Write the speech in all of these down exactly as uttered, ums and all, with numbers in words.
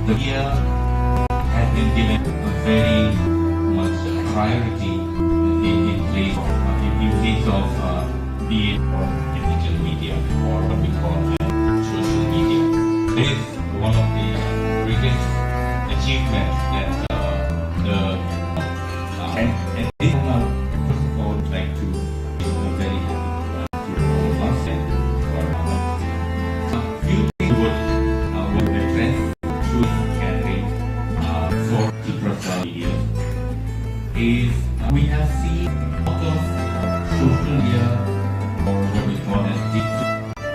The media has been given a very much priority in, in place of, in, in place of uh, be it for digital media or what we call uh, social media. This is one of the greatest achievements that uh, the uh, and, and this, uh, first of all, I'd like to give a very happy uh, to all of us and for our uh, few things would uh, would address through campaign uh, for the Prasad videos is uh, we have seen a lot of social media or what we call as digital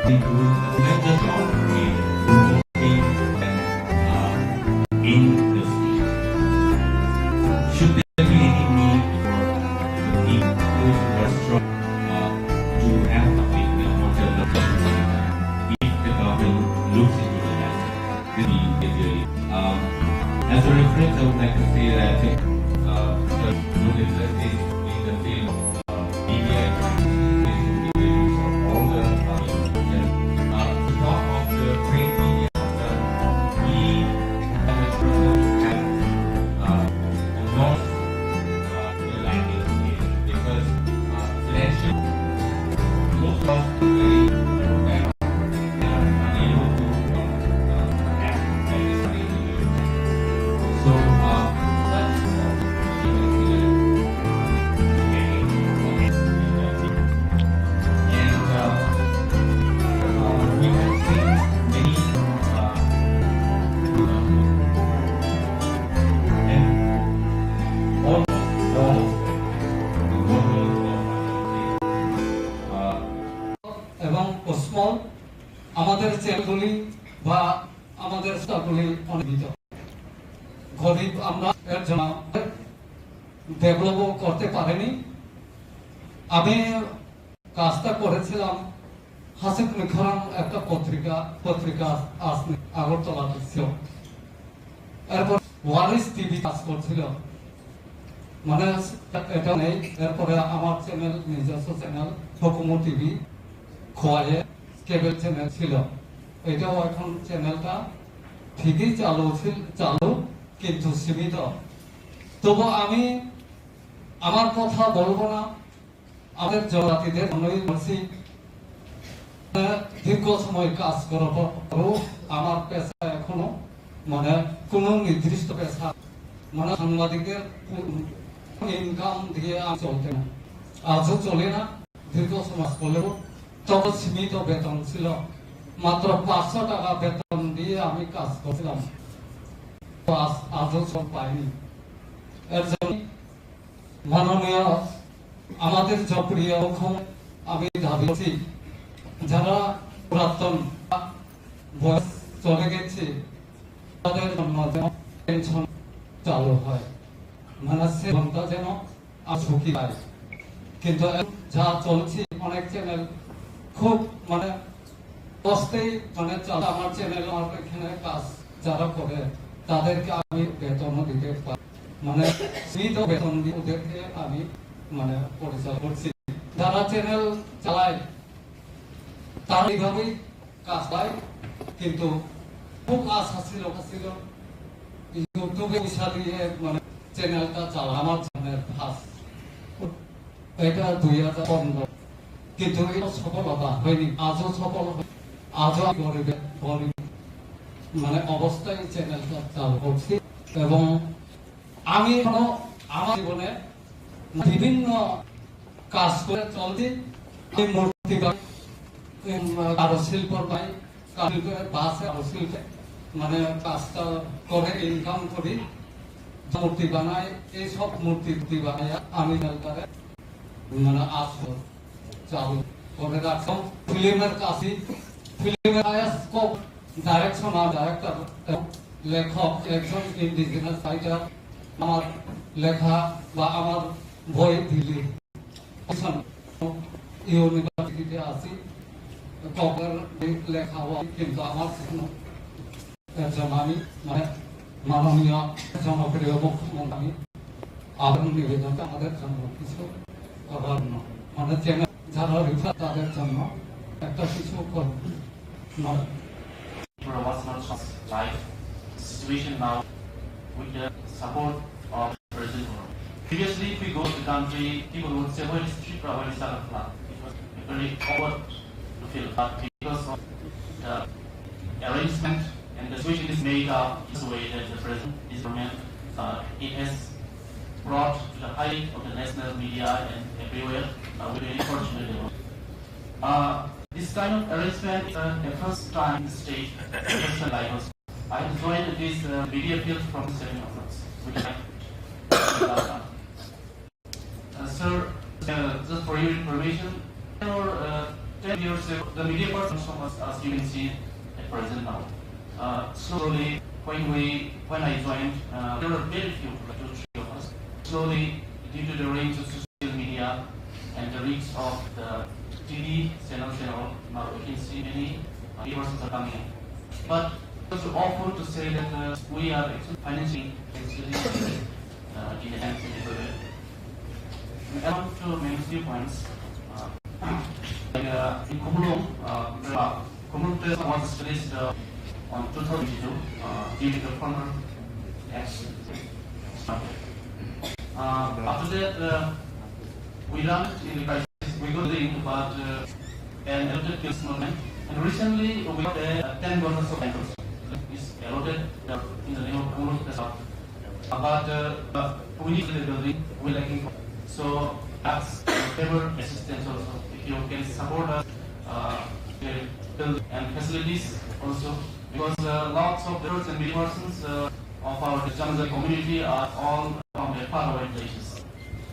people who have just gone in promoting and uh, in the state. Should there be any need for the people who are strong uh, to have a big uh, hotel if the government looks into the matter? Really, really. Um, as a reference, I would like to say that uh, the good interest is in the field of uh, media and communication for all the uh, uh, to talk of the great media, uh, we have a problem and uh, not uh, the language is because uh, financial most of the এবং স্মল আমাদের চ্যানেলগুলি বা আমাদের স্টাফগুলি অনেক গরিব আমরা, এর জন্য ডেভেলপও করতে পারেনি। আমি কাজটা করেছিলাম হাসিক মিখরাম একটা পত্রিকা, পত্রিকা আসনি আগরতলা ছিল। এরপর ওয়ারিস টিভি কাজ করছিল, মানে এটা নেই। এরপরে আমার চ্যানেল, নিজস্ব চ্যানেল হুকুমু টিভি, খোয়াইয়ে কেবল চ্যানেল ছিল, এটাও এখন চ্যানেলটা ঠিকই চালু ছিল, চালু কিন্তু সীমিত। তবু আমি আমার কথা বলবো না, আমাদের জনজাতিদের জন্যই বলছি। দীর্ঘ সময় কাজ করার পরও আমার পেশা এখনো মানে কোনো নির্দিষ্ট পেশা মানে সাংবাদিকের ইনকাম দিয়ে আমি চলতে না, আজও চলে না। দীর্ঘ সময় করলেও তখন সীমিত বেতন ছিল, মাত্র পাঁচশো টাকা বেতন দিয়ে আমি কাজ করছিলাম। তো আজ আজও সব পাইনি। এর জন্য মাননীয় আমাদের জনপ্রিয় মুখ্যমন্ত্রী আমি দাবি করছি, যারা পুরাতন বয়স চলে গেছে তাদের জন্য যেন পেনশন চালু হয়, মানে সে ঘন্টা যেন আর ঝুঁকি পায়। কিন্তু এখন যা চলছে, অনেক চ্যানেল খুব মানে কষ্টেই মানে চালা-, আমার চ্যানেল, আমার এখানে কাজ যারা করে তাদেরকে আমি বেতনও দিতে পারি, মানে সীমিত বেতন দিয়ে ওদেরকে আমি মানে পরিচালনা করছি। যারা চ্যানেল চালায় তারা এইভাবেই কাজ পায়, কিন্তু খুব আশা ছিল, ছিল ইউটিউবে পয়সা দিয়ে মানে চ্যানেলটা চালা-, আমার চ্যানেল ফার্স্ট, এটা দুই হাজার পনেরো, কিন্তু এটা সফলতা হয়নি, আজও সফল হয়। আজও আমি গরিবের গরিব মানে অবস্থায় এই চ্যানেলটা চালু করছি এবং আমি এখনো আমার জীবনে বিভিন্ন কাজ করে চলছি। আমি মূর্তি বানাই, উম, কারুশিল্প বানাই, কারুশিল্পে বাসে কারুশিল্পে মানে কাজটা করে ইনকাম করি, মূর্তি বানাই, এই সব মূর্তি টুর্তি বানাই আমি চ্যানেলটারে মানে আজ চালু করে রাখলাম। ফিল্মের কাছে, ফিল্মের বায়োস্কোপ, ডাইরেকশন আর ডাইরেক্টর, লেখক, একজন ইন্ডিজিনাস রাইটার। আমার লেখা বা আমার বই দিল্লি ইউনিভার্সিটিতে আছি, কবর লেখা হয়, কিন্তু আমার কোনো একজন আমি মানে মাননীয় জনপ্রিয় মুখ্যমন্ত্রী, আমি আবেদন নিবেদন আমাদের জন্য কিছু করার নয়, মানে চ্যানেল যারা রিফার তাদের জন্য একটা কিছু করুন। নয়। Life situation now with the support of President Trump. Previously, if we go to the country, people would say, "Where is Tripura? Where is Agartala?" It was very awkward to feel, but because of the arrangement and the situation is made up in this way that the President is government, uh, it has brought to the height of the national media and everywhere, uh, with very fortunate development. Uh, this kind of arrangement is, uh, the first time in the state, first time like us. I have joined this, uh, media field from seven of us, which I, uh, sir, uh, just for your information, for, uh, ten years ago, the media person was, as you can see at present now. Uh, slowly, when we, when I joined, uh, there were very few, like two, three of us. Slowly, due to the range of social media and the reach of the T V channels and all, now we can see many, uh, persons are coming in. But it's awful to say that, uh, we are actually financing, actually, uh, in the hands of the government. And I want to mention few points. Uh, like, uh, in Khumulwng, uh, Khumulwng Press was established, uh, on two thousand two, uh, due to the former ex. Uh, after that, uh, we learned in the crisis, we got the, but, uh, an allotted case movement. And recently, we got a, uh, ten workers of Bangalore is allotted, uh, in the name of Khumulwng Press. But, uh, uh, we need the building, we're lacking for. So, ask for favor assistance also. If you can support us, uh, the build and facilities also, because, uh, lots of doctors and many persons, uh, of our Janajati community are all from the faraway places.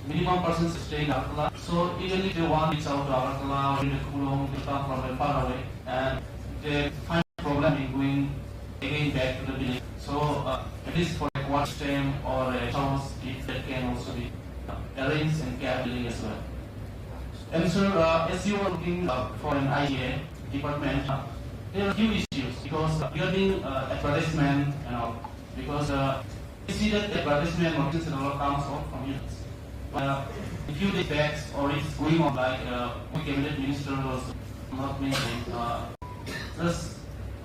Minimum persons staying Agartala. So, even if they want to reach out to Agartala or in the Khumulwng, they come from a far away and they find problem in going again back to the village. So, uh, at least for a quarter time or a house, if that can also be, uh, arranged and care building as well. And sir, uh, as you are looking, uh, for an I G A department, uh, there are few issues because, uh, regarding, uh, advertisement and all, because, uh, we see that the advertisement notice and all comes out from you. But, uh, a few days back, or it's going on like, uh, my cabinet minister was not mentioned, uh, just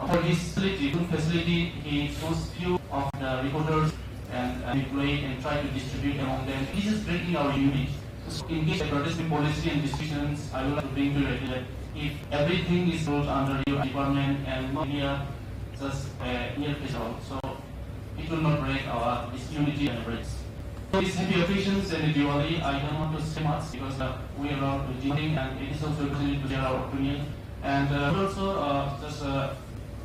for his facility, good facility, he chose few of the reporters and, uh, employee and try to distribute among them. This is breaking our unity. So in case advertisement policy and decisions, I would like to bring to your attention that if everything is sold under your department and not here, just, uh, near place out. So it will not break our this unity and breaks. So this happy occasions and Diwali, I don't want to say much because, uh, we are all Diwali and it is also a opportunity to share our opinion. And, uh, also, uh, just, uh,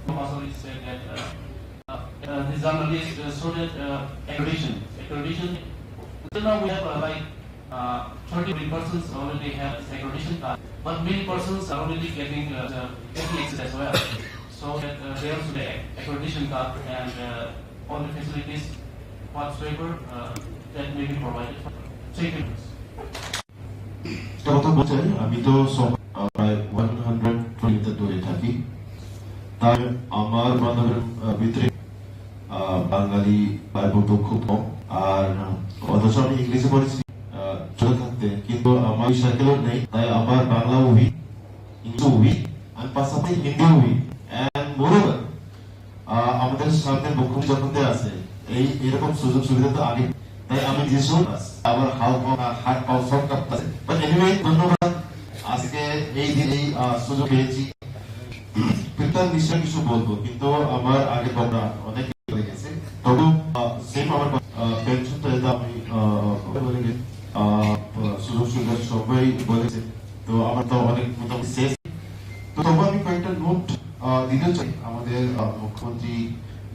also said that, uh, uh, uh, the journalist, uh, showed that, uh, accreditation. Accreditation. Until now we have, uh, like, uh, thirty persons already have this accreditation card, but many persons are already getting, uh, the, getting access as well. So that, uh, they also the accreditation card and, uh, all the facilities whatsoever, uh, that may be provided for them. Thank you. প্রথম বলছেন, আমি তো সব, আহ, প্রায় one hundred kilometre দূরে থাকি, তাই আমার বান্ধবের, আহ, ভিতরে, আহ, বাঙালি ভাই বোন তো খুব কম। আর, আহ, অথচ আমি ইংলিশে পড়েছি, আহ, ছোট থাকতে, কিন্তু আমার ওই সার্কেলও নেই, তাই আমার বাংলা উইক, ইংলিশ উইক, আমি পাশাপাশি হিন্দি উইক, and moreover, আহ, আমাদের সামনে মুখ্যমন্ত্রী যখন দিয়ে আছে, এই এরকম সুযোগ সুবিধা তো আগে, তাই আমি যেসব আমার হাত পা, হাত পাও সব কাঁপতেছে। But anyway, ধন্যবাদ। আজকে এই দিন এই, আহ, সুযোগ পেয়েছি। পিতার নিশ্চয় কিছু বলবো, কিন্তু আমার আগে বলা অনেক হয়ে গেছে। তবু, আহ, সেম আমার, আহ, পেনশন তো এটা আমি, আহ, বলে গেছি। আহ, সুযোগ সুবিধা সবাই বলেছে। তো আমার তো অনেক মোটামুটি শেষ। তো তবু আমি কয়েকটা নোট, আহ, দিতে চাই। আমাদের, আহ, মুখ্যমন্ত্রী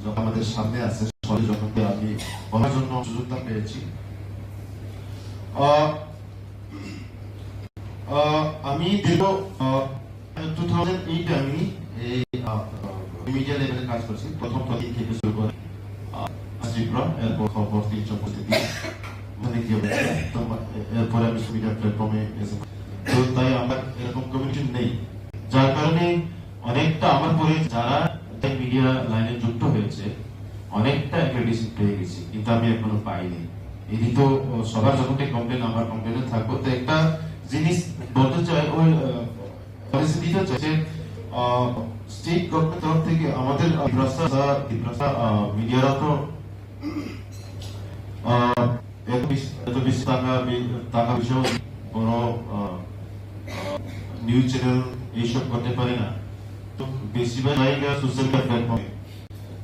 যখন আমাদের সামনে আছে, সরাসরি যখন আমি বলার জন্য সুযোগটা পেয়েছি। আহ, আহ, আমি দীর্ঘ, আহ, টু থাউজেন্ড এইটে আমি এই, আহ, মিডিয়া লেভেলে কাজ করছি। প্রথম প্রথম থেকে শুরু করে, আহ, ত্রিপুরা, এরপর খবর তিন চোখ দিদি, ওখানে গিয়ে বলছি, তো এরপরে আমি মিডিয়া প্ল্যাটফর্মে এসে, তো তাই আমার এরকম কমিউনিটি নেই, যার কারণে অনেকটা আমার পরে যারা মিডিয়া লাইনে যুক্ত হয়েছে, অনেকটা অ্যাক্রিডিটেশন পেয়ে গেছি, কিন্তু আমি এখনো পাইনি। এটি তো, ও, সবার যখন কমপ্লেন, আমার কমপ্লেনে থাকবো, তো একটা জিনিস বলতে চাই, ওই, আহ, পরিস্থিতিটা হচ্ছে, আহ, স্টেট গভর্নমেন্ট তরফ থেকে আমাদের, আহ, তিপ্রাসা, তিপ্রাসা, আহ, মিডিয়ারা তো, আহ, এত বেশি, এত বেশি টাকা বি-, টাকা পয়সাও বড়, আহ, আহ, নিউজ চ্যানেল এইসব করতে পারে না। তো বেশিরভাগ জায়গা সোশ্যাল মিডিয়া প্ল্যাটফর্মে।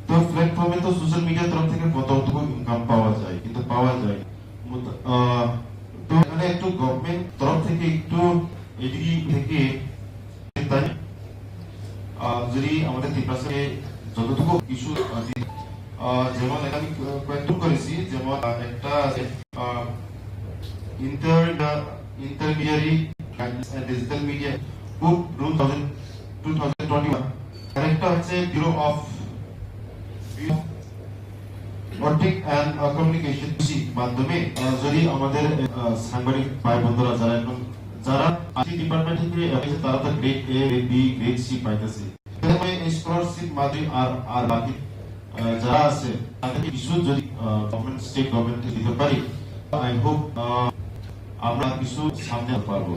তো প্ল্যাটফর্মে তো সোশ্যাল মিডিয়া তরফ থেকে কতটুকু ইনকাম পাওয়া যায়, কিন্তু পাওয়া যায়। মুদ-, আহ, তো এখানে একটু গভর্নমেন্ট তরফ থেকে একটু এদিক থেকে তাই, আহ, যদি আমাদের তিপ্রাসাকে যতটুকু কিছু, আহ, দি-, আহ, যেমন এখানে কয়েকটুকু করেছি, যেমন, আহ, একটা আছে, আহ, inter-, intermediary guidelines and digital media book rule two thousand twenty one. আরেকটা হচ্ছে ব্যুরো অফ অপটিক অ্যান্ড, আহ, কমিউনিকেশন মাধ্যমে, আহ, যদি আমাদের, আহ, সাংবাদিক ভাই বন্ধুরা যারা এখন, যারা আইটি ডিপার্টমেন্ট থেকে এসে, তারা তো grade A, grade B, grade C পাইতেছে। এখানে এই স্কলারশিপ মাধ্যমে আর, আর বাকি, আহ, যারা আছে তাদেরকে কিছু যদি, আহ, গভর্নমেন্ট, স্টেট গভর্নমেন্ট দিতে পারি, আই হোপ, আহ, আমরা কিছু সামনে আনতে পারবো।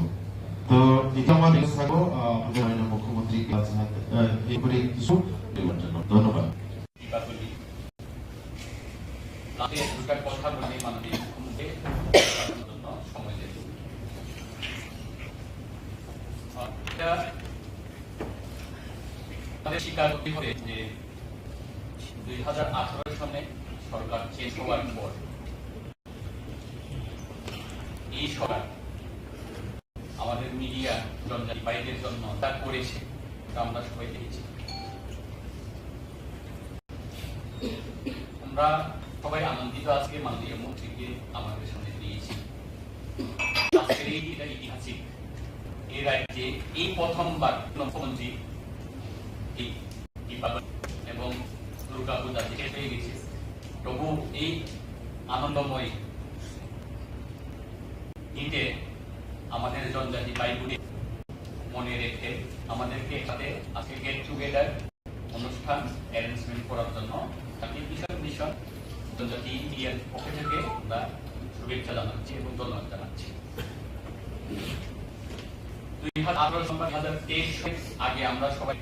তো এটা আমার রিকোয়েস্ট থাকবো, আহ, আমাদের মাননীয় মুখ্যমন্ত্রীর কাছে, আহ, এই করে কিছু দেওয়ার জন্য। ধন্যবাদ। দীপাবলি লাস্টে দুটা কথা বলে মাননীয় মুখ্যমন্ত্রী জন্য সময় দেব। এটা আমাদের স্বীকার করতে হবে যে দুই হাজার আঠারো সনে সরকার চেঞ্জ হওয়ার পর এই সরকার আমাদের মিডিয়া জনজাতি ভাইদের জন্য তা করেছে, তা আমরা সবাই দেখেছি। আমরা সবাই আনন্দিত আজকে মাননীয় মন্ত্রীকে আমাদের সামনে পেয়েছি। আজকের এই দিনটা ঐতিহাসিক। এই রাজ্যে এই প্রথমবার মুখ্যমন্ত্রী এই দীপাবলি এবং দুর্গা পূজা শেষ হয়ে গেছে, তবু এই আনন্দময় দিনে আমাদের জনজাতি ভাই বোনের মনে রেখে আমাদেরকে একসাথে আজকে গেট টুগেদার অনুষ্ঠান অ্যারেঞ্জমেন্ট করার জন্য জাতীয় কিশোর মিশন জনজাতি ইন্ডিয়ার পক্ষ থেকে আমরা শুভেচ্ছা জানাচ্ছি এবং ধন্যবাদ জানাচ্ছি। দুই হাজার আঠারো সাল, দুই হাজার তেইশ আগে আমরা সবাই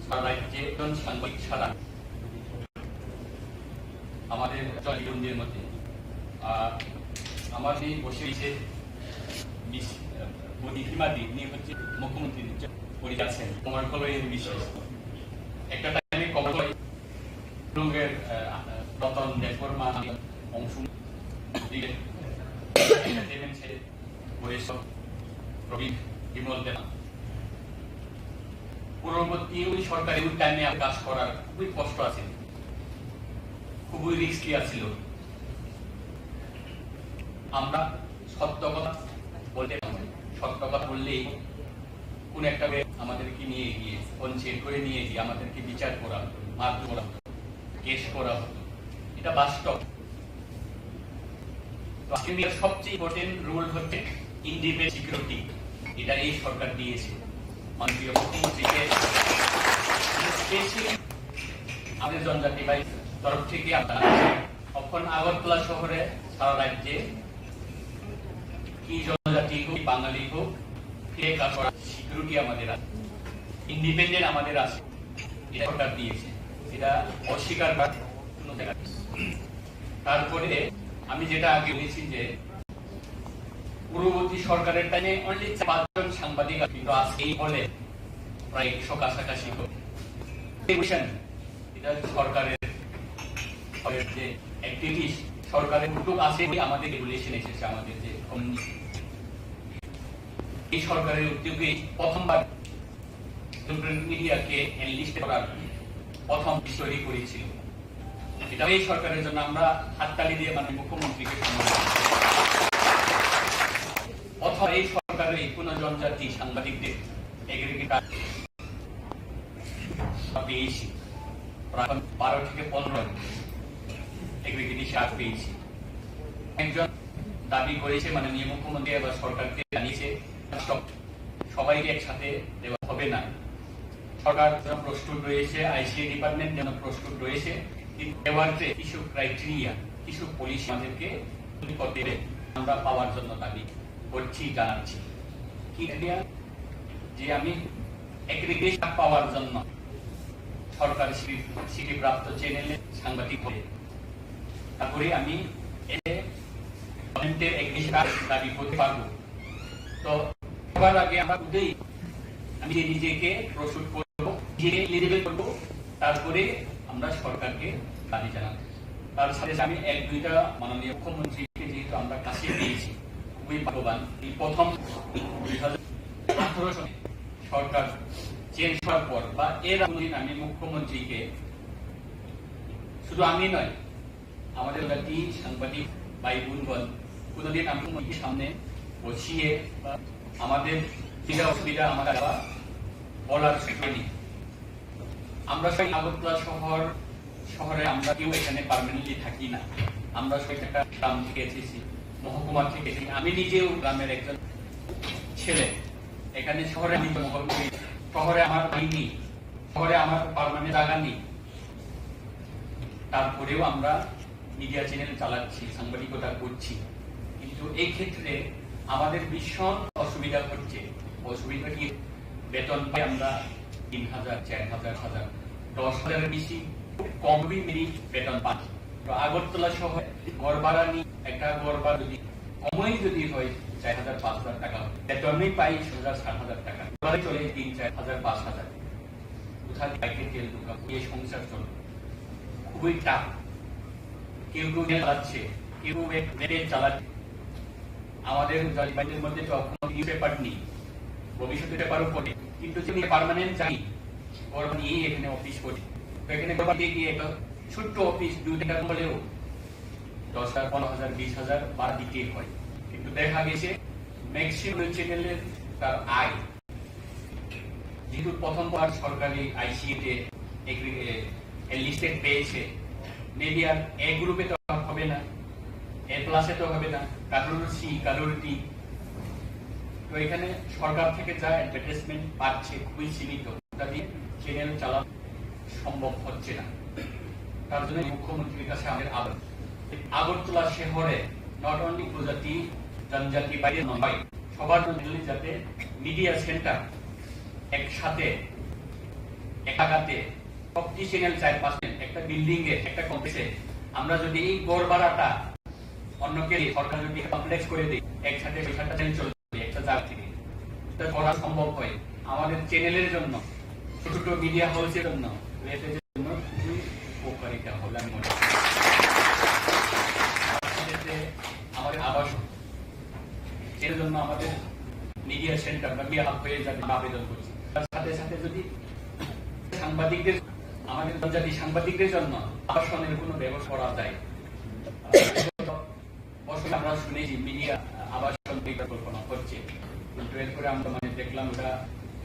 সারা রাজ্যে একজন সাংবাদিক ছাড়া আমাদের চট্টগ্রামের মধ্যে, আহ, আমার এই বসে রয়েছে মিস, আহ, মোদী হিমাদি, উনি হচ্ছে মুখ্যমন্ত্রী পরিচালছেন কমলকলয়ের বিষয়ে। একটা টাইমে কমলকলয় রঙের, আহ, রতন দেববর্মা অংশ নিয়ে চেয়ারম্যান ছিলেন। বৈষ্ণব, প্রবীণ, বিমল দেব। পূর্ববর্তী ওই সরকারি ওই টাইমে কাজ করার খুবই কষ্ট আছে, খুবই রিস্কি আছিল। আমরা সত্য কথা বলতে পারি, সত্য কথা বললেই কোন একটা আমাদেরকে নিয়ে গিয়ে পঞ্চায়েত করে নিয়ে গিয়ে আমাদেরকে বিচার করা হতো, মারধর করা হতো, কেস করা হতো, এটা বাস্তব। তো আজকে সবচেয়ে ইম্পর্টেন্ট রোল হচ্ছে ইন্ডিপেন্ডেন্ট সিকিউরিটি, এটা এই সরকার দিয়েছে। মাননীয় মুখ্যমন্ত্রীকে স্পেশালি আমাদের জনজাতি ভাই তরফ থেকে আমরা এখন আগরতলা শহরে সারা রাজ্যে কি জনজাতি হোক, বাঙালি হোক, ফিরে কাজ করার সিকিউরিটি আমাদের আছে, ইন্ডিপেন্ডেন্ট আমাদের আছে। এটা সরকার দিয়েছে, এটা অস্বীকার করার কোনো জায়গা নেই। তারপরে আমি যেটা আগে বলেছি যে পূর্ববর্তী সরকারের টাইমে অনলি পাঁচজন সাংবাদিক আছে, কিন্তু আজ এই হলে প্রায় একশো কাছাকাছি হবে। এটা সরকারের, সরকারের যে অ্যাক্টিভিটিস, সরকারের উদ্যোগ আছে, আমাদের রেগুলেশন এসেছে, আমাদের যে কমিউনিটি, এই সরকারের উদ্যোগে প্রথমবার ইলেকট্রনিক মিডিয়াকে এনলিস্ট করার প্রথম তৈরি করেছিল। এটা এই সরকারের জন্য আমরা হাততালি দিয়ে মাননীয় মুখ্যমন্ত্রীকে সম্মান জানাই। অথবা এই সরকারের কোনো জনজাতি সাংবাদিকদের এগ্রিগেটর পেয়েছি, প্রায় বারো থেকে পনেরো এগ্রিগেটর পেয়েছি। একজন দাবি করেছে মাননীয় মুখ্যমন্ত্রী এবার সরকারকে জানিয়েছে, সব, সবাইকে একসাথে দেওয়া হবে না। সরকার যেন প্রস্তুত রয়েছে, আইসিএ ডিপার্টমেন্ট যেন প্রস্তুত রয়েছে, কিন্তু দেওয়ার যে কিছু ক্রাইটেরিয়া, কিছু পলিসি আমাদেরকে তৈরি করতে হবে, আমরা পাওয়ার জন্য দাবি করছি, জানাচ্ছি। কি ক্রাইটেরিয়া? যে আমি অ্যাগ্রিগেশন পাওয়ার জন্য সরকার স্বীকৃ-, স্বীকৃতিপ্রাপ্ত চ্যানেলে সাংবাদিক হবে। তারপরে আমি এ গভর্নমেন্টের অ্যাগ্রিগেশন দাবি করতে পারবো। তো সবার আগে আমরা উঠেই আমি নিজেকে প্রস্তুত করবো, নিজেকে এলিজিবল করবো, তারপরে আমরা সরকারকে দাবি জানাবো। তার সাথে আমি এক দুইটা মাননীয় মুখ্যমন্ত্রীকে যেহেতু আমরা কাছে পেয়েছি, খুবই ভাগ্যবান। এই প্রথম দুই হাজার আঠারো সনে সরকার চেঞ্জ হওয়ার পর বা এর আগে আমি মুখ্যমন্ত্রীকে, শুধু আমি নয়, আমাদের জাতি সাংবাদিক ভাই বোনগণ কোনোদিন আমি মুখ্যমন্ত্রীর সামনে বসিয়ে বা আমাদের সুবিধা অসুবিধা আমাদের বলার সুযোগ নেই। আমরা সবাই আগরতলা শহর, শহরে আমরা কেউ এখানে পার্মানেন্টলি থাকি না। আমরা সবাই একটা গ্রাম থেকে এসেছি, মহকুমা থেকে এসেছি। আমি নিজেও গ্রামের একজন ছেলে। এখানে শহরে আমি জন্মগ্রহণ করি, শহরে আমার বাড়ি নেই, শহরে আমার পার্মানেন্ট জায়গা নেই। তারপরেও আমরা মিডিয়া চ্যানেল চালাচ্ছি, সাংবাদিকতা করছি, কিন্তু এই ক্ষেত্রে আমাদের ভীষণ অসুবিধা হচ্ছে। অসুবিধা কি? বেতন পাই আমরা তিন হাজার, চার হাজার, হাজার, দশ হাজারের বেশি খুব কমই মিনিট বেতন পাই। তো আগরতলা শহরে ঘর ভাড়া নিয়ে একটা ঘর ভাড়া যদি কমই যদি হয় চার হাজার পাঁচ হাজার টাকা, বেতনই পাই ছ হাজার সাত হাজার টাকা, ঘরে চলে তিন চার হাজার পাঁচ হাজার। কোথা থেকে তেল ঢোকাবো, এই সংসার চলবে? খুবই টাফ। কেউ কেউ রেল চালাচ্ছে, কেউ কেউ রেল চালাচ্ছে। আমাদের জাতিবাদের মধ্যে তো এখনো নিউজ পেপার নেই, ভবিষ্যতে পেপারও পড়ে, কিন্তু যদি পার্মানেন্ট চাই, ঘর নিয়েই এখানে অফিস করি। তো এখানে ঘর দিয়ে গিয়ে একটা ছোট্ট অফিস দুই টাকা হলেও দশ হাজার, পনেরো হাজার, বিশ হাজার ভাড়া দিতে হয়। কিন্তু দেখা গেছে ম্যাক্সিমাম চ্যানেলের তার আয় যেহেতু প্রথমবার সরকারি আইসিএতে এগ্রি-, এ, এনলিস্টেড পেয়েছে, মেবি আর এ গ্রুপে তো আর হবে না, এ প্লাসে তো হবে না, কারোর সি, কারোর ডি। তো এখানে সরকার থেকে যা অ্যাডভার্টাইজমেন্ট পাচ্ছে খুবই সীমিত, ওটা দিয়ে চ্যানেল চালানো সম্ভব হচ্ছে না। তার জন্য মুখ্যমন্ত্রীর কাছে আমাদের আবেদন, আগরতলা শহরে নট অনলি উপজাতি, জনজাতি বাইরে নয়, সবার জন্য যাতে মিডিয়া সেন্টার একসাথে এক জায়গাতে সবটি চ্যানেল চার পাঁচ চ্যানেল একটা বিল্ডিং এ একটা কমপ্লেক্সে আমরা যদি এই ঘর ভাড়াটা অন্য কেউ সরকার যদি কমপ্লেক্স করে দেয় একসাথে ছয় সাতটা চ্যানেল চলবে একটা জায়গা থেকে, এটা করা সম্ভব হয় আমাদের চ্যানেলের জন্য, ছোট ছোট মিডিয়া হাউসের জন্য, রেফের জন্য খুবই উপকারিতা হবে আমি মনে করি। আমাদের যে, আমাদের আবাসন, এর জন্য আমাদের মিডিয়া সেন্টার বা মিডিয়া হাব হয়ে যাবে আবেদন করছি। তার সাথে সাথে যদি সাংবাদিকদের, আমাদের জনজাতি সাংবাদিকদের জন্য আবাসনের কোনো ব্যবস্থা করা যায়, আহ, বছর আমরা শুনেছি মিডিয়া আবাসন পরিকল্পনা হচ্ছে, কিন্তু এরপরে আমরা মানে দেখলাম ওটা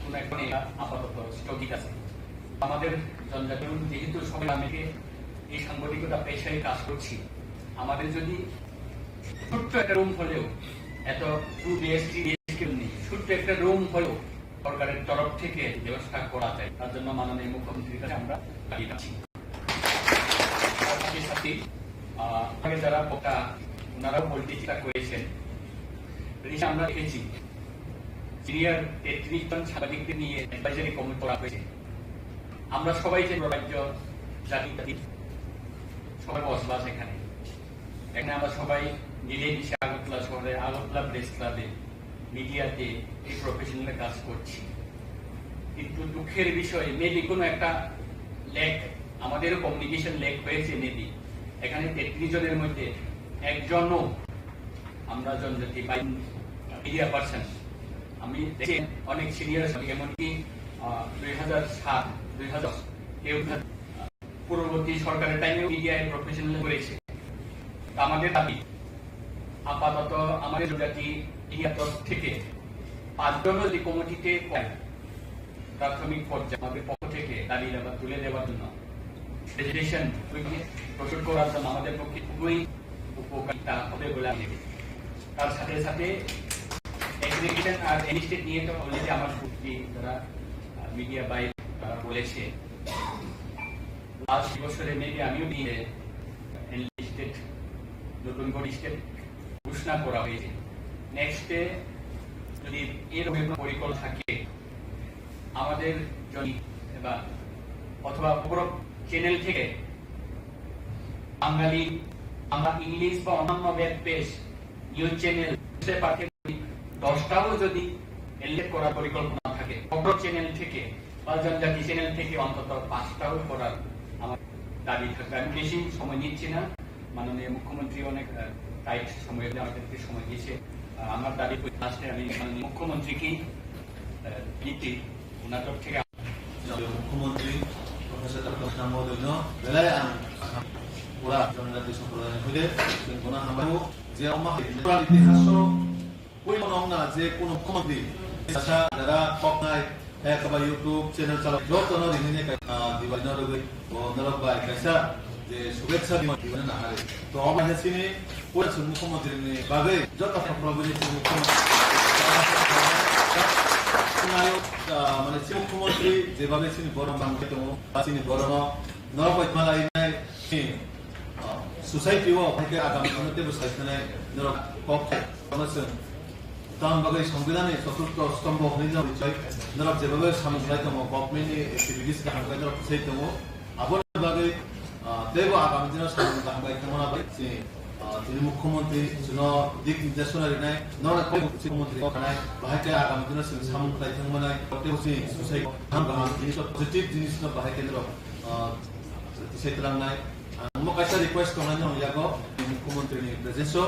কোনো এখন এটা আপাতত স্থগিত আছে। আমাদের জনজাতি যেহেতু সবাই অনেকে এই সাংবাদিকতা পেশায় কাজ করছি, আমাদের যদি ছোট্ট একটা রুম হলেও, এত টু বিএইচকে, থ্রি বিএইচকে নেই, ছোট্ট একটা রুম হলেও সরকারের তরফ থেকে ব্যবস্থা করা যায়, তার জন্য মাননীয় মুখ্যমন্ত্রীর কাছে আমরা দাবি রাখছি। তার সাথে সাথে, আহ, আগে যারা বক্তা, ওনারাও বলতে চেষ্টা করেছেন, রিসেন্ট আমরা দেখেছি সিনিয়র তেত্রিশ জন সাংবাদিকদের নিয়ে অ্যাডভাইজারি কমিটি করা হয়েছে। আমরা সবাই যে রাজ্য জাতি, জাতি সবার বসবাস এখানে, এখানে আমরা সবাই মিলেমিশে আগরতলা শহরে, আগরতলা প্রেস ক্লাবে, মিডিয়াতে এই প্রফেশনাল কাজ করছি, কিন্তু দুঃখের বিষয় মেবি কোনো একটা ল্যাক, আমাদেরও কমিউনিকেশন ল্যাক হয়েছে মেবি। এখানে তেত্রিশ জনের মধ্যে একজনও আমরা জনজাতি বা মিডিয়া পার্সন, আমি দেখি অনেক সিনিয়র, এমনকি আহ, দুই হাজার সাত, দুই হাজার কেউ পূর্ববর্তী সরকারের টাইমেও মিডিয়ায় প্রফেশনাল করেছে। তা আমাদের দাবি, আপাতত আমাদের জাতি মিডিয়া তরফ থেকে পাঁচজন যদি কমিটিতে কয়, প্রাথমিক পর্যায়ে আমাদের পক্ষ থেকে দাবি দাবা তুলে দেওয়ার জন্য প্রেজেন্টেশন প্রস্তুত করার জন্য আমাদের পক্ষে খুবই উপকারিতা হবে বলে আমি মনে করি। তার সাথে সাথে এগ্রিগেশন আর এনলিস্টেড নিয়ে তো অলরেডি আমার পূর্ববর্তী যারা মিডিয়া ভাই তারা বলেছে, লাস্ট বছরে মেবি আমিও নিয়ে এনলিস্টেড নতুন করে স্টেট ঘোষণা করা হয়েছে। নেক্সটে যদি এরকম কোনো পরিকল্পনা থাকে, আমাদের জন্য বা অথবা অপর চ্যানেল থেকে বাঙালি, আমরা ইংলিশ বা অন্যান্য web page, news channel, newspaper থেকে দশটাও যদি এলিমিনেট করার পরিকল্পনা থাকে, অপর চ্যানেল থেকে বা জনজাতি চ্যানেল থেকে অন্তত পাঁচটাও করার আমার দাবি থাকবে। আমি বেশি সময় নিচ্ছি না, মাননীয় মুখ্যমন্ত্রী অনেক, আহ, টাইট সময়ের মধ্যে আমাদেরকে সময় দিয়েছে। আহ, আমার দাবি লাস্টে আমি মাননীয় মুখ্যমন্ত্রীকেই, আহ, নিচ্ছি, ওনার তরফ থেকে। মুখ্যমন্ত্রী প্রফেসর ডক্টর মোহাম্মদ ইউনূস বেলায় আমি পুরা জনজাতি সম্প্রদায় হইলে কোন হামলাও যে আমার পুরা ইতিহাস Pui monong na je kuno mukhomantri sasa dara koknai, eh, kaba YouTube channel chalok joto no rini ne kai, ah, Diwali no rwgwi bo norok bai kaisa je shubhecha Diwali na hari. To obo hai sini pura chwng mukhomantri ni bagwi joto khopro bini chwng mukhomantri. Nayo, ah, mane chwng mukhomantri je bagwi sini borok bang tongo, ba sini borok no norok bai malai nai, ah, society o hai khe agam no tebo sai khanai norok kok thai. Kono chwng Tamo bagwi Songbidanni choturtho stombho hwnwi no richoi, norok jeba bai samung khlai tongo, government ni activities kaham khe norok sai tongo. Aboni bagwi, ah, teibo agami dino samung kaham khlai tongmani bagwi chini, ah, chini mukhyamantri chwngno dik nirdesh rinai, norok kok chini mukhyamantri kok khanai, bahai khe agami dino chwng samung khlai thangmani, teibo chini society kaham kaham jinis, positive jinis no bahai khe norok, ah, tisai twlangnai. Ang mo kaisa request tongnai nong yago, mukhyamantri ni presence o,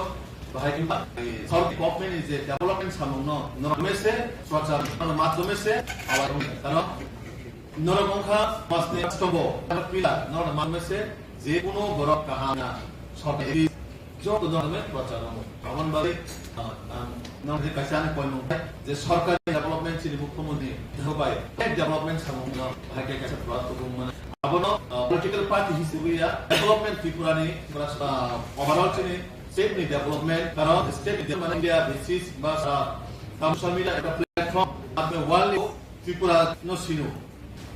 Bahai khe ba, eh, South government ni je development samung no, norok mese, sorkar, norok madhyome se, awai wng kha. Karon norok wng kha, mas ni stobo, norok pillar, norok madhyome se, je kuno borok kaham na, sorkar, joto norok me sorkar wng. Aboni bagwi, ah, ang, norok je kaisa ani point wng kha, je sorkar ni development chini mukhyamantri, development samung no, bahai khe kaisa product wng mano. Abono, ah, political party hisabe ya, development Tripura ni, ah, overall chini, State ni development, karon state ni development India basis ba sa, tam samina ekta platform, apne world ni Tripura no sino.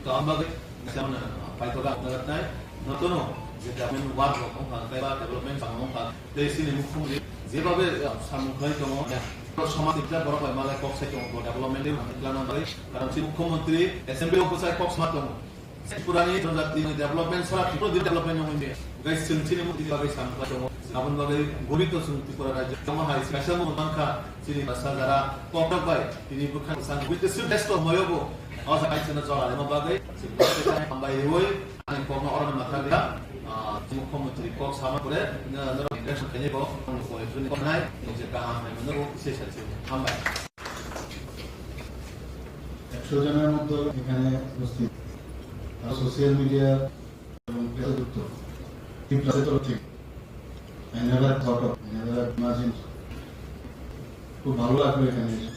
To ang bagwi, samna, paito ka apna gatnai, no to no, je development work rok wng kha, tei ba development samung wng kha, tei sini mukhyamantri, je babe, ah, samung khlai tongo, ya. Samaj ni borok bai malai kok sai tongo, development ni plan bagwi, karon si mukhyamantri, assembly o bwsai kok sama tongo. Tripura ni jonjati ni development sara Tripura ni development no hwnwi. Guys, chwng chini mukti bagwi sam khlai tongo. Aboni bagwi gori to chwng Tripura rajyo. Tamo hai kaisa mo mankha chini basa jara koktok bai tini bwkhang sang with the best of moyobo. O sa kaisa na chola lema bagwi chwng hambai rwi ani kokno oroni matha dia. Ah, mukhyamantri kok sama pore na na election kene bo ko ko nai je kaham hai no ko se sa hambai. একশো জনের মধ্যে এখানে উপস্থিত, আর social media এবং Facebook তো ত্রিপুরা তরফ থেকে। I never thought of, I never imagined। খুব ভালো লাগলো এখানে এসে।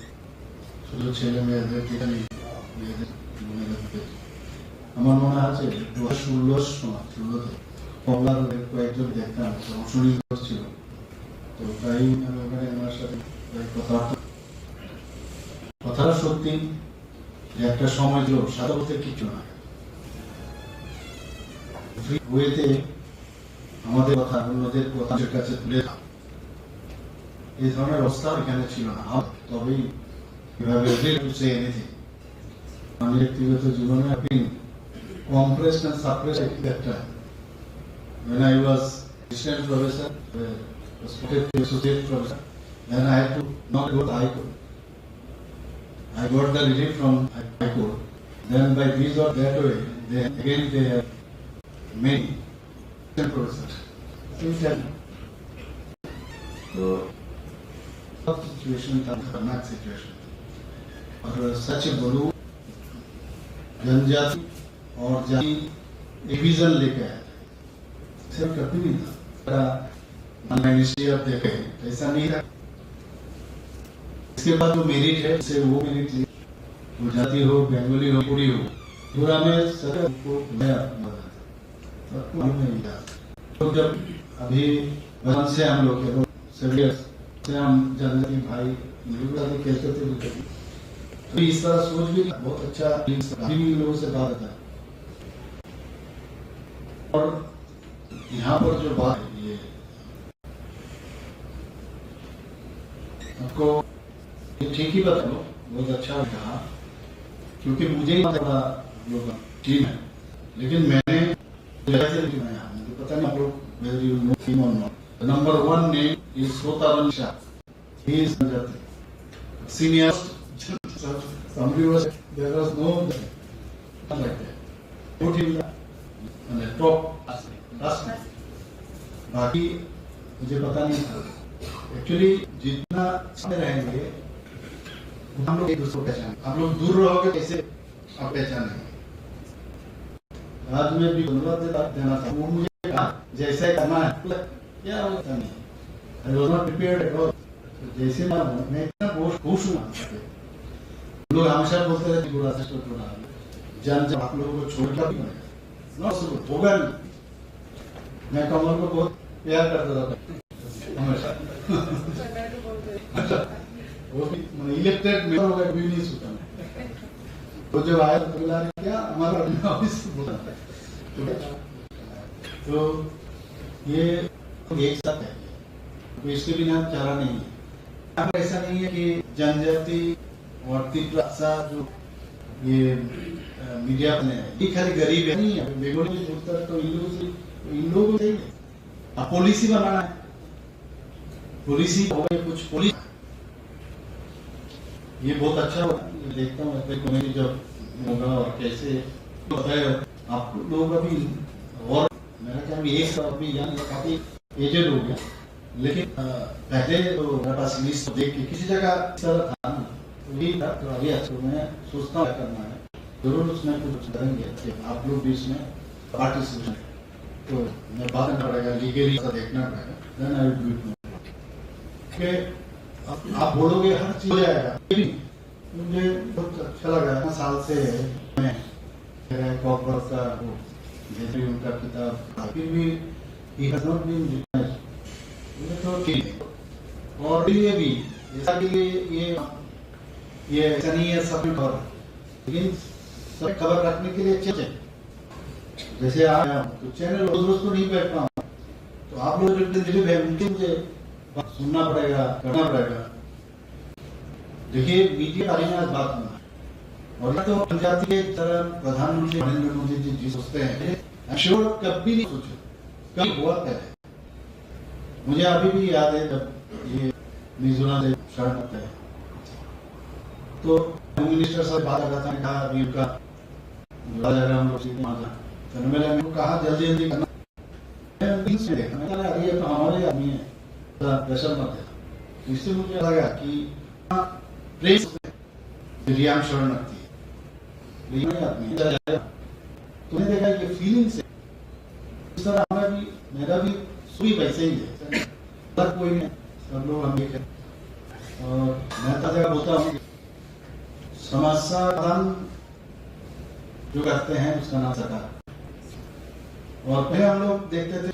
শুধু ছেলে মেয়েদের, এখানে মেয়েদের মনে রাখতে। আমার মনে আছে দু হাজার ষোলো সময়, ষোলোতে কমলার কয়েকজন দেখতাম, অংশ নিতে ছিল। তো তাই আমি ওখানে ওনার সাথে প্রায় কথাবার্তা, কথাটা সত্যি যে একটা সময় ছিল, সাদা বলতে কিচ্ছু না। ফ্রি ওয়েতে আমাদের কথা অন্যদের কথা মানুষের কাছে তুলে ধরা। এই ধরনের অবস্থা এখানে ছিল না। তবেই এভাবে able to say anything। আমি ব্যক্তিগত জীবনে have been compressed and suppressed at that time। When I was assistant professor, uh, respected associate professor, then I had to not go to High Court। I got the relief from High Court। Then by this or that way, they again they have made professor। Same time। So, tough situation, खतरनाक situation। और सच बोलूं, जनजाति और जाति डिवीजन लेके आया था। सिर्फ कभी नहीं था। बड़ा माननीय आप देखे, ऐसा नहीं था। इसके बाद वो मेरिट है, उसे वो मेरिट लिया। वो जाति हो, बंगाली हो, कुड़ी हो, पूरा में सभी को नया मजा था। तो कोई नहीं था। तो जब अभी बचपन से हम लोग के, सभी से हम जानते हैं भाई, हम लोग अभी खेलते थे भी कभी। अभी इस तरह सोच भी बहुत अच्छा, भी लोगों से बात होता है। और यहाँ पर जो बात है, ये आपको ये ठीक ही बताओ, बहुत अच्छा कहा। क्योंकि मुझे ही पता था हम लोग का टीम है, लेकिन मैंने मुझे पता नहीं आप लोग, whether you know him or not. The number one name is Sotaran Shah. He is Senior. Somebody was, there was no like that. Put him in the, in the top last. बाकी मुझे पता नहीं था। Actually, जितना सामने रहेंगे, हम लोग एक दूसरे को पहचानेंगे। आप लोग दूर रहोगे, कैसे आप पहचानेंगे? आज मैं भी धन्यवाद देता, देना था। वो मुझे कहा, "जैसे करना है।" क्या होता नहीं? I was not prepared at all. तो जैसे मैं, मैं इतना बहुत खुश हूँ आपसे। लोग हमेशा बोलते रहते, "बुरा से तो बुरा है। जन जब आप लोगों को छोड़ कर भी बनेगा।" ना, उसको होगा नहीं। मैं कमल को बहुत प्यार करता था। हमेशा। वो भी, मैंने इलेक्टेड मेंबर होगा, भी नहीं सोचा मैं। वो जब आया तो बोला, "क्या हमारा अपना ऑफिस बोला?" तो ये एक साथ है, तो इसके बिना चारा नहीं है। अब ऐसा नहीं है कि जनजाति और तिप्रा जो ये, अ, मीडिया में है, ये खाली गरीब है, नहीं है। बेंगोली बोलता तो इन लोगों से, इन लोगों से ही है। अब पॉलिसी बनाना है, पॉलिसी हो गई, कुछ पॉलिसी, ये बहुत अच्छा होगा। मैं देखता हूँ एप्पल कमेटी जब होगा और कैसे बताया आप लोगों का भी। और मेरा क्या, अभी एक साल अभी यहाँ काफी एजेड हो गया, लेकिन, अ, पहले तो मेरे पास लिस्ट देख के किसी जगह इस तरह था नहीं, तो यही था। तो अभी आज तो मैं सोचता हूँ क्या करना है, जरूर उसमें कुछ करेंगे कि आप लोग भी इसमें पार्टिसिपेशन, तो मैं बात करना पड़ेगा, लीगली ऐसा देखना पड़ेगा, then I will do it। कि आप, आप बोलोगे हर चीज हो जाएगा, ये भी मुझे बहुत अच्छा लगा। इतना साल से मैं मेरा कॉकरोच का वो, जैसे भी उनका किताब, फिर भी he has not been recognized। ये तो ठीक है। और ये भी, जैसा कि ये, ये, ये ऐसा नहीं है सब खबर, लेकिन सब खबर रखने के लिए अच्छे थे। जैसे आप तो चैनल रोज रोज तो नहीं बैठ पाऊँ, तो आप लोग जो इतने दिलीप है, उनके मुझे सुनना पड़ेगा, करना पड़ेगा। देखिए, मीडिया के बारे में आज बात होना है। और ये तो जनजाति के तरह प्रधानमंत्री नरेंद्र मोदी जी, जी सोचते हैं, I'm sure कभी नहीं सोचे, कभी हुआ पहले। मुझे अभी भी याद है जब ये मिजोरम से शरण आते हैं, तो होम मिनिस्टर से बात कर रहा था, कहा, "अभी उनका बुलाया जा रहा है, हम लोग सीधे वहाँ जाएं।" तो मैंने उनको कहा, "जल्दी जल्दी करना।" मैं रील्स में देखा, मैंने कहा, "अरे, ये तो हमारे ही आदमी है, थोड़ा प्रेशर मत देना।" इससे मुझे लगा कि हाँ, प्रेम से रियांग शरणार्थी है, रियांग आदमी है, चला जाएगा। तूने देखा कि फीलिंग से इस तरह हमारा भी, मेरा भी सुई वैसे ही है, हर कोई नहीं, सब लोग हम एक हैं। और मैं हर जगह बोलता हूँ, समस्या समाधान जो करते हैं, उसका नाम सरकार। और पहले हम लोग देखते थे,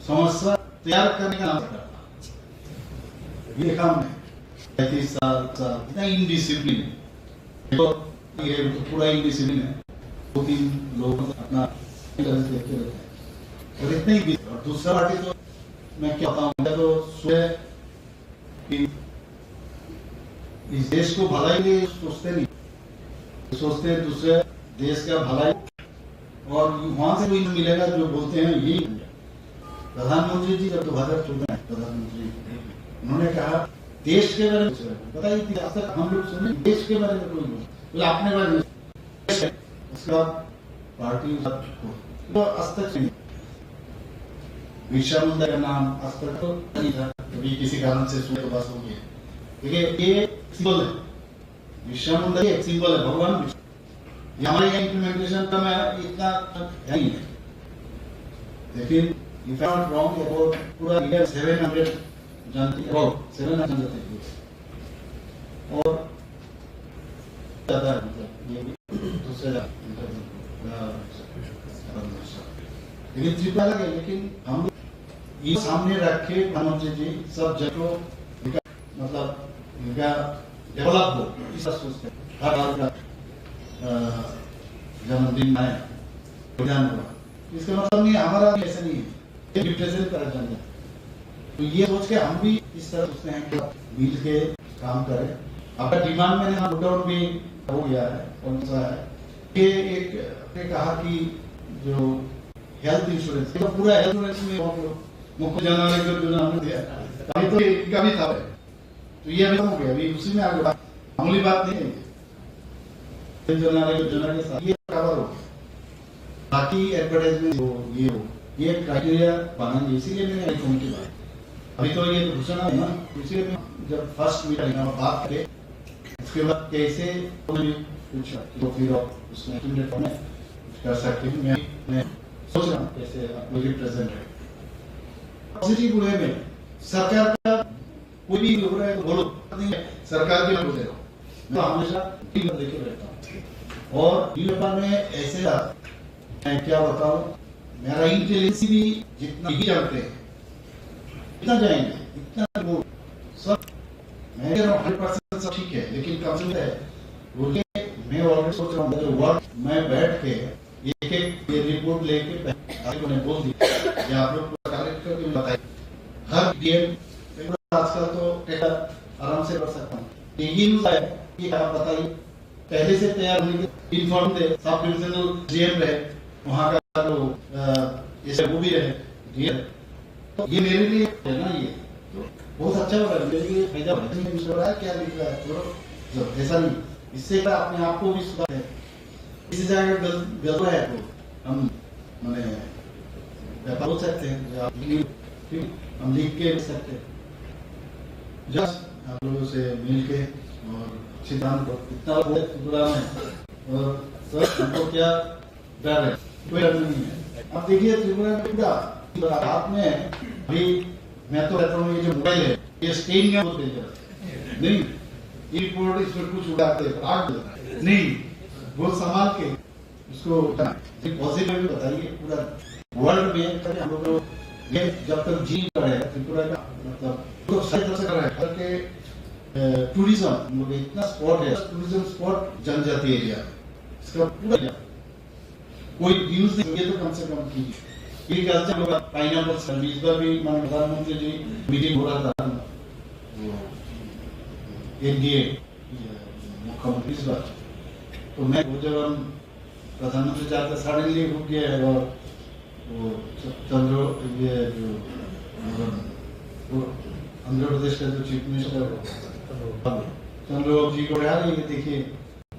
समस्या तैयार करने का नाम सरकार था। ये काम है, पैंतीस साल, साल, इतना इनडिसिप्लिन। देखो, ये तो पूरा इनडिसिप्लिन है। दो तीन लोग अपना इंटरेस्ट देखते रहते हैं। और इतना ही बिजी। और दूसरा पार्टी तो मैं क्या बताऊं, मैं तो सुबह कि इस देश को भलाई के लिए सोचते नहीं, सोचते हैं दूसरे देश का भलाई। और वहां से कोई मिलेगा जो बोलते हैं यही। प्रधानमंत्री जी जब दो हज़ार चौदह में प्रधानमंत्री, उन्होंने कहा, "देश के बारे में सोचो।" बताइए कि आज तक हम लोग सुने देश के बारे में कोई बोले, बोले, "अपने बारे में।" उसके बाद पार्टी को तो आज तक नहीं। बिरसा मुंडा का नाम आज तक तो नहीं था, कभी किसी कारण से सुने तो बस हो गया। देखिए, ये सिंबल है, बिरसा मुंडा ये एक सिंबल है, भगवान बिरसा। ये हमारे यहाँ इम्प्लीमेंटेशन का मैं इतना है नहीं है, लेकिन if I am not wrong, ये बहुत पूरा इंडिया सेवन हंड्रेड जनजाति, सेवन हंड्रेड जनजाति है। और ज्यादा है, मतलब, ये भी दूसरे, अ, लेकिन त्रिपुरा अलग है, लेकिन हम लोग ये सामने रख के प्रधानमंत्री जी सब जगह को विकास, मतलब, इनका डेवलप हो, इसका सोचते हैं। हर साल का, अ, जन्मदिन मनाए, बलिदान हुआ, इसका मतलब नहीं हमारा भी ऐसा नहीं है। ये रिप्रेजेंट करा जाता है। तो ये सोच के हम भी इस तरह सोचते हैं कि मिल के काम करें। आपका डिमांड मैंने नोट डाउन भी हो गया है, कौन सा है? ये एक, आपने कहा कि जो हेल्थ इंश्योरेंस, ये तो पूरा हेल्थ इंश्योरेंस में हम लोग मुख्य जन आरोग्य योजना हमने दिया। अभी तो ये इनका भी था भाई। तो ये अभी खत्म हो गया, अभी उसी में आगे बात, मामूली बात नहीं है। मुख्य जन आरोग्य योजना के साथ ये कवर हो गया। बाकी एडवर्टाइजमेंट हो, ये हो, ये क्राइटेरिया बनाएंगे, इसीलिए मैंने आई कमेटी बनाई। अभी तो ये घोषणा है ना, इसीलिए मैं जब फर्स्ट मीटिंग में बात करें, उसके बाद कैसे उन्होंने पूछा कि तो फिर आप उसमें तुमने कौन है, कर सकते हैं, मैं, मैं सोच रहा हूँ कैसे आपको रिप्रेजेंट है। पॉजिटिव वे में सरकार का कोई भी हो रहा है तो बोलो, नहीं है, सरकार के बोल रहे हो। मैं तो हमेशा दिल लेके बैठता हूँ। और दिल पर में ऐसे था, मैं क्या बताऊँ, मेरा इंटेलिजेंस भी जितना नहीं जानते हैं, इतना जाएंगे, इतना वो सब, मैं कह रहा हूँ, हंड्रेड परसेंट सब ठीक है, लेकिन कम से कम है, बोल के मैं ऑलरेडी सोच रहा हूँ, जो वर्क मैं बैठ के एक एक ये रिपोर्ट लेके पहले उन्हें बोल दिया कि आप लोग पूरा कलेक्ट करके बताइए। हर डीएम आजकल तो ट्रैकर आराम से कर सकता हूँ। ये न्यूज़ आया कि आप बताइए, पहले से तैयार होने के इन्फॉर्म थे, सब डिविजनल डीएम रहे, वहाँ का जो, अ, ये सब वो भी रहे, डीएम। तो ये मेरे लिए है ना, ये तो बहुत अच्छा हो रहा है, मेरे लिए फायदा हो रहा है। इसमें कुछ हो रहा है, क्या लिख रहा है, तो जब ऐसा नहीं, इससे क्या अपने आप को भी सुधार है। किसी जगह गल-, गलत है तो हम, माने, व्यापार हो सकते हैं, या आप लिख, ठीक, हम लिख के दे सकते हैं। जस्ट आप लोगों से मिल के और अच्छी काम को इतना हो त्रिपुरा में, और सर, हमको क्या डर है? कोई डर नहीं है। अब देखिए, त्रिपुरा में पूरा, पूरा हाथ में है। अभी मैं तो कहता हूँ, ये जो मोबाइल है, ये स्टेन का बहुत डेंजर है। नहीं, ये रिपोर्ट, इसमें कुछ उड़ाते हैं, आग लगा। नहीं, बहुत संभाल के उसको, ये पॉजिटिव भी बताइए। पूरा वर्ल्ड में कभी हम लोग को ये जब तक जी रहे हैं, त्रिपुरा का मतलब तो सही तरह से कर रहे हैं, बल्कि, अ, टूरिज्म, हम लोग इतना स्पॉट है, टूरिज्म स्पॉट जनजाति एरिया, इसका पूरा कोई न्यूज़ नहीं है तो कम से कम कीजिए। एग्रीकल्चर होगा, पाइनएप्पल सर्विस पर भी माननीय प्रधानमंत्री जी मीटिंग हो रहा था, वो एनडीए मुख्यमंत्री इस बार। तो मैं वो जब हम प्रधानमंत्री जाते सडनली रुक गया है और वो च-, चंद्र, ये जो, वो आंध्र प्रदेश का जो चीफ मिनिस्टर है, चंद्रबाबू जी को यार ये देखिए,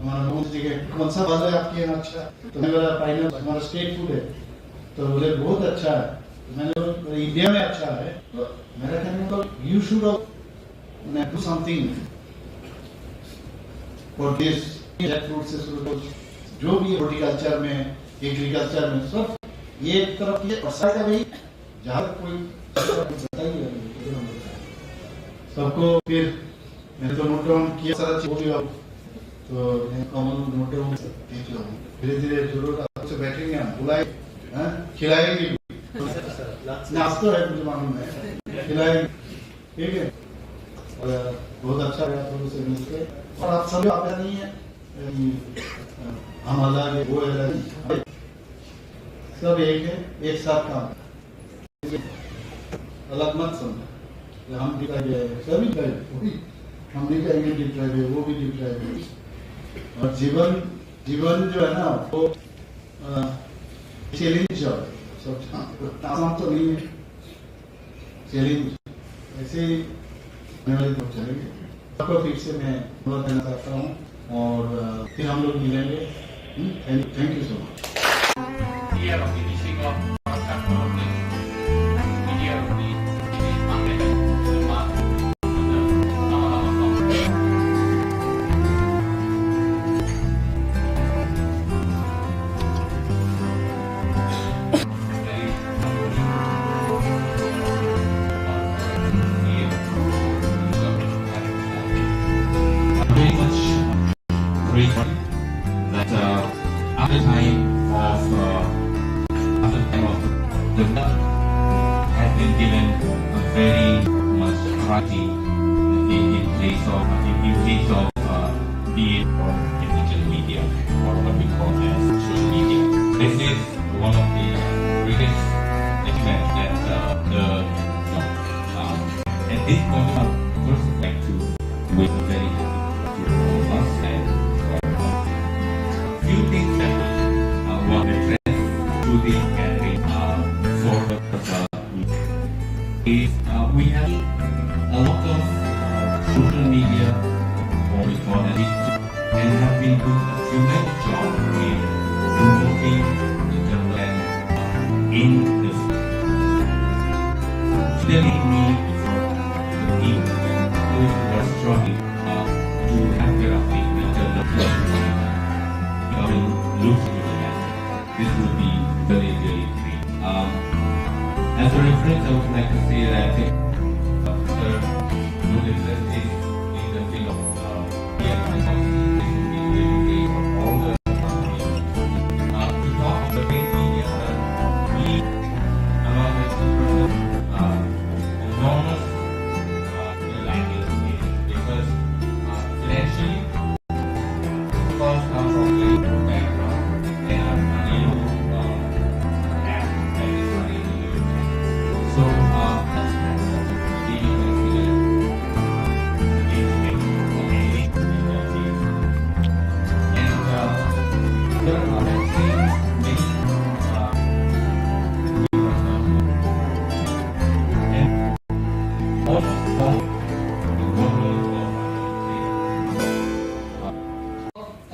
हमारा मोहन जी के कौन सा भाषा है आपके यहाँ अच्छा? तो मैंने बोला, "पाइनएप्पल हमारा स्टेट फूड है।" तो बोले, "बहुत अच्छा है।" तो मैंने बोला, "इंडिया में अच्छा है।" तो मेरा कहने का मतलब, you should, मैंने, do something for this, jackfruit से शुरू कर, जो भी हॉर्टिकल्चर में, एग्रीकल्चर में, सब ये एक तरफ ये और साइड का भी जहाँ तक कोई बताइए, सबको फिर मैंने तो नोट डाउन किया सारा चीज, वो भी आप तो मैं कॉमन नोट डाउन देख लो। धीरे धीरे जरूरत आपसे बैठेंगे हम, बुलाए, हैं? खिलाएंगे भी। नाश्ता है, मुझे मालूम है, खिलाएंगे, ठीक है? और बहुत अच्छा लगा आप लोगों से मिलके। और आप सभी आता नहीं है, हम अलग है, वो अलग है, सब एक है, एक साथ काम। अलग मत समझो कि हम भी ट्राइब है, सभी ट्राइब, वही हम भी ट्राइब है, वो भी ट्राइब है। और जीवन, जीवन जो है ना, वो, अ, चैलेंज है। सब आसान तो नहीं है, चैलेंज। ऐसे ही आने वाले दिन चलेंगे। आपको फिर से मैं धन्यवाद देना चाहता हूँ और, अ, फिर हम लोग मिलेंगे। हम्म, thank, thank you so much। Very much grateful that, uh, after time of, uh, after time of the has been given a very much priority in, in place of, in, in place of, uh, be it on digital media or what we call as social media. This is one of the, uh, greatest achievements that, uh, the, um, at this point, I would first like to wish a very happy to all of us and for is, uh, we have a lot of, uh, social media, what we call it, and have been doing a tremendous job in promoting the development in the field. Today we need for the people who are struggling, uh, to have their feet and development. I mean, look into the matter. This would be very, very great. Um, as a reference, I would like to say that, uh, sir, good interesting in the field of, uh, yeah, this would be very great for all the companies. Uh, to talk the great media, uh, we, among the people, uh, enormous, uh, the language is because, uh, financially, because of the background, they are unable to, uh, act as a. So, uh, that's, that's, that's the, the, the, the, the, and, uh, there are actually many, uh, and also,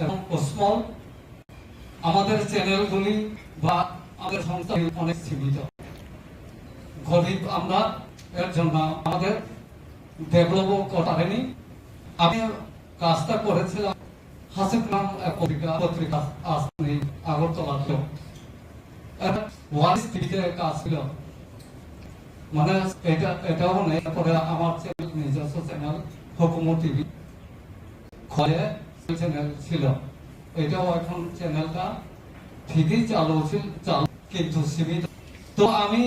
এবং স্মল, আমাদের চ্যানেলগুলি বা আমাদের সংস্থা অনেক সীমিত। গরিব আমরা, এর জন্য আমাদের ডেভেলপও করতে পারেনি। আমি কাজটা করেছিলাম হাসিক নাম এক পত্রিকা, পত্রিকা আসনি আগরতলাতে। এটা ওয়ারিস টিভিতে কাজ ছিল। মানে এটা, এটাও নেই। পরে আমার চ্যানেল, নিজস্ব চ্যানেল হুকুমো টিভি খয়ে চ্যানেল ছিল। এটাও এখন চ্যানেলটা ঠিকই চালু ছিল, চালু, কিন্তু সীমিত। তো আমি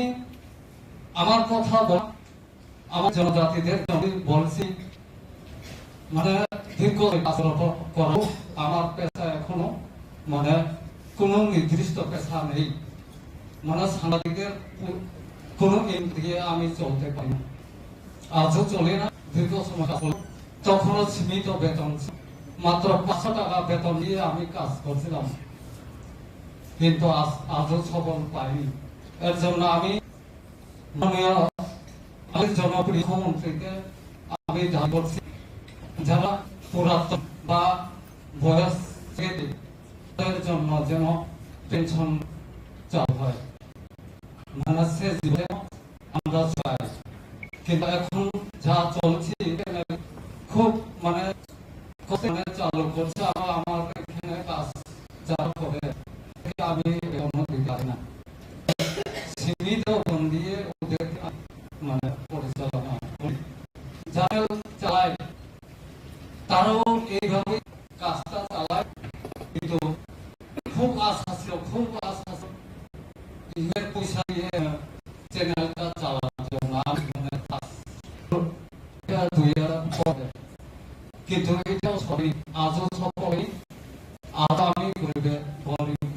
আমার কথা বল-, আমার জনজাতিদের আমি বলছি, মানে, দীর্ঘ কাজ করার পর-, করাও আমার পেশা এখনো, মানে, কোনো নির্দিষ্ট পেশা নেই। মানে, সাংবাদিকের কো-, কোনো ইন দিয়ে আমি চলতে পারি না। আজও চলে না, দীর্ঘ সময় কাজ করলাম। তখনও সীমিত বেতন ছিল, মাত্র পাঁচশো টাকা বেতন দিয়ে আমি কাজ করছিলাম, কিন্তু আজ, আজও সফল পাইনি। এর জন্য আমি মাননীয় আমাদের জনপ্রিয় মুখ্যমন্ত্রীকে আমি দাবি করছি, যারা পুরাতন বা বয়স থেকে তাদের জন্য যেন পেনশন চালু হয়। মানে সে জীবনে আমরা চাই, কিন্তু এখন যা চলছে, এখানে খুব, মানে, কষ্ট, মানে, চালু করছে। আবার আমার এখানে কাজ যারা করে, আমি এখনো দিতে পারি না। সীমিত ফোন দিয়ে ওদের, মানে, পরিচালনা করি। যারা চালায়, তারাও এইভাবে কাজটা চালায়, কিন্তু খুব আশা ছিল, খুব আশা ছিল, ইমের পয়সা দিয়ে চ্যানেলটা চালানোর জন্য আমি মনে কাজ এটা দুই হাজার পরে, কিন্তু এটাও সরি, আজও সফল হই। আজ আমি গরিবে, গরিব,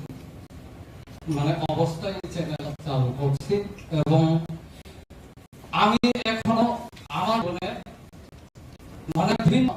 মানে, অবস্থায় এই চ্যানেল চালু করছি এবং আমি এখনো আমার মনে, মানে, ভিন্ন